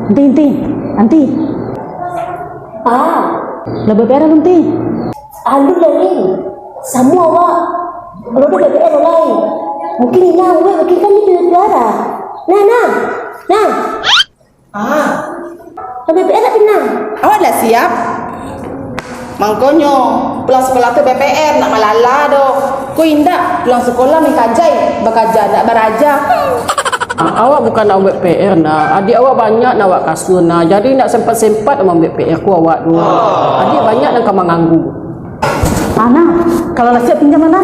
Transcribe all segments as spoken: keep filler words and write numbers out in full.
Anti, anti, anti. Ah. Lah B P R alun, anti? Alun lai. Samo awak. Alun B P R lai. Mungkin inang, weh, mungkin kan itu tiara. Nah, nah. Nah. Ah. Lah B P R tak pinang. Awak lah siap? Mangkonyo, pulang sekolah tu B P R, nak malala doh. Ko indak, pulang sekolah main kajai, bakaja ndak baraja. A-, awak bukan nak buek P R, nah. Adiak awak banyak nak awak kasua, nah. Jadi, ndak sempat-sempat mambuek P R ko awak tu. Adiak banyak nan ka manganggu. Ana, kalau lah siap pinjam, Ana.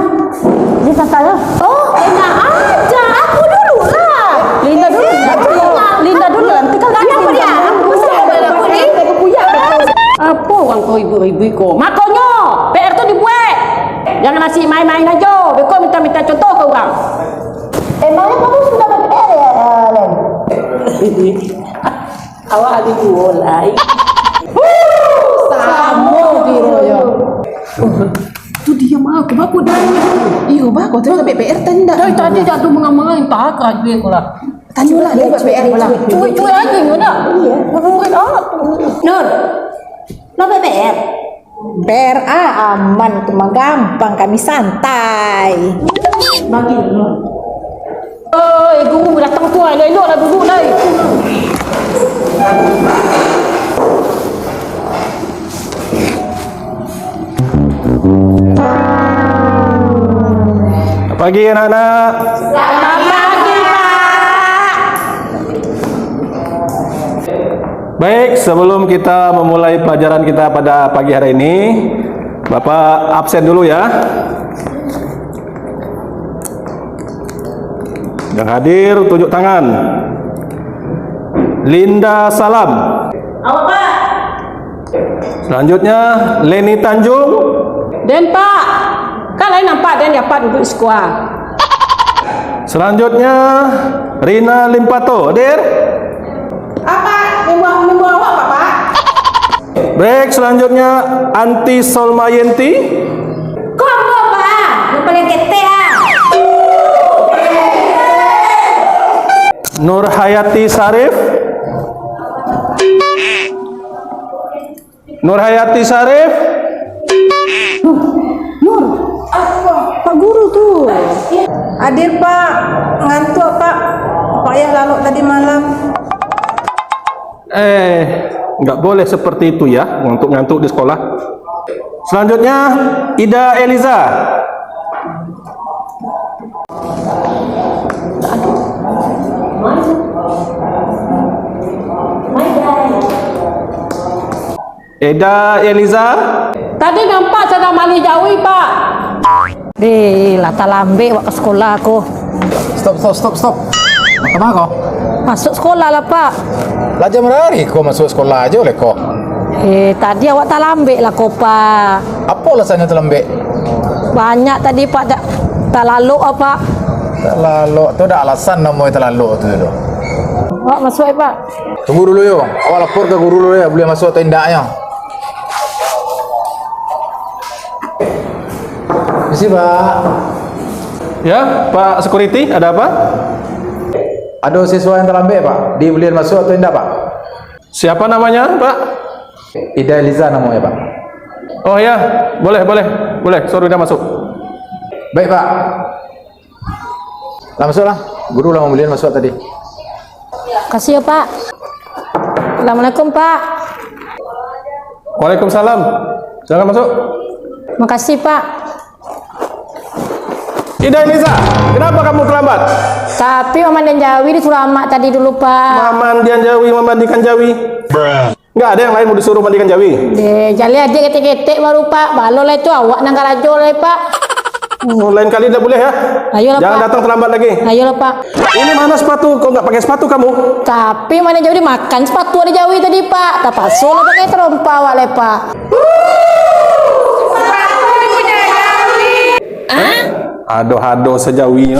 Dia santai lah. Oh, enak aja. Aku dulu lah. Linda dulu, Linda dulu. Linda dulu, nanti kalau dia pinjam. Apo urang ko ribut-ribut ko? Makonyo, P R tu dibuek. Jangan asik main-main ajo. Beko minta-minta contoh ka urang. Emangnya kamu sudah ber-P R ya, eh, Len? Awak ado duo lai. Samo kiro yo. Tu diam ah, kenapa dah? Iyo bah, kau tengok B P R tadi ndak? Dari tadi jatuh mengamang, entah kerajo ko lah. Tanyolah dia B P R lah. Cuek-cuek aja nyo dah. Iya. Murid ah. Nur, lo B P R? Ber-, ah, aman tu mah, gampang kami santai. Bagi dulu. Oi, guru datang tu, elok-elok lah duduk lai. Pagi, anak-anak. Selamat pagi, Pak. Baik, sebelum kita memulai pelajaran kita pada pagi hari ini, Bapak absen dulu ya. Yang hadir, tunjuk tangan. Linda Salam. Awak, Pak. Selanjutnya, Leni Tanjung. Den, Pak. Kan lain nampak den, ya, Pak, duduk di sekolah. Selanjutnya, Rina Limpato. Hadir? Apa? Nunggu, nunggu awak, Pak, Pak? Baik, selanjutnya, Anti Solmayanti. Kok ambo, Pak? Yang paling ketek, ah. Nurhayati Sarif. Nurhayati Sarif. Nur, Pak Guru tu. Hadir, Pak. Ngantuk, Pak. Payah lalok tadi malam. Eh, nggak boleh seperti itu ya, untuk ngantuk di sekolah. Selanjutnya, Ida Eliza. Eda Eliza. Tadi nampak sadang malih jawi, Pak. Deh, lah talambek wak ka sekolah ko. Stop, stop, stop, stop. Kama ko? Masuk sekolah lah, Pak. Lah jam bara hari ko masuk sekolah ajo leh ko? Eh, tadi awak talambek lah ko, Pak. Apo alasannyo talambek? Banyak tadi, Pak, dak talalok, Pak. Talalok tu dak alasan namonyo talalok tu doh. Awak masuk, eh, Pak. Tunggu dulu yo. Awak lapor ka guru dulu yo, buliah masuk atau indaknyo. Misi, Pak. Ya, Pak Security, ada apa? Ado siswa yang talambek, Pak. Di buliah masuk atau indak, Pak? Siapa namanya, Pak? Ida Eliza namonyo, Pak. Oh ya, boleh, boleh, boleh. Suruh dia masuk. Baik, Pak. Lah, masuklah. Guru lah mambuliahan masuk tadi. Makasih ya, Pak. Assalamualaikum, Pak. Waalaikumsalam. Silakan masuk. Makasih, Pak. Ida Eliza, kenapa kamu terlambat? Tapi mamandian jawi disuruh amak tadi dulu, Pak. Mamandian jawi, mamandikan jawi. Nggak ada yang lain mau disuruh mandikan jawi? Deh, jaleh adiak ketek-ketek baru, Pak. Balo lah itu awak nan karajo lah, Pak. Oh, lain kali tidak boleh ya. Ayolah, Jangan Pak. datang terlambat lagi. Ayolah, Pak. Ini mana sepatu? Kok nggak pakai sepatu kamu? Tapi mamandian jawi dimakan sepatu adiak jawi tadi, Pak. Tapaso lah pakai tarompa awak lah, Pak. Ado-ado sajawi.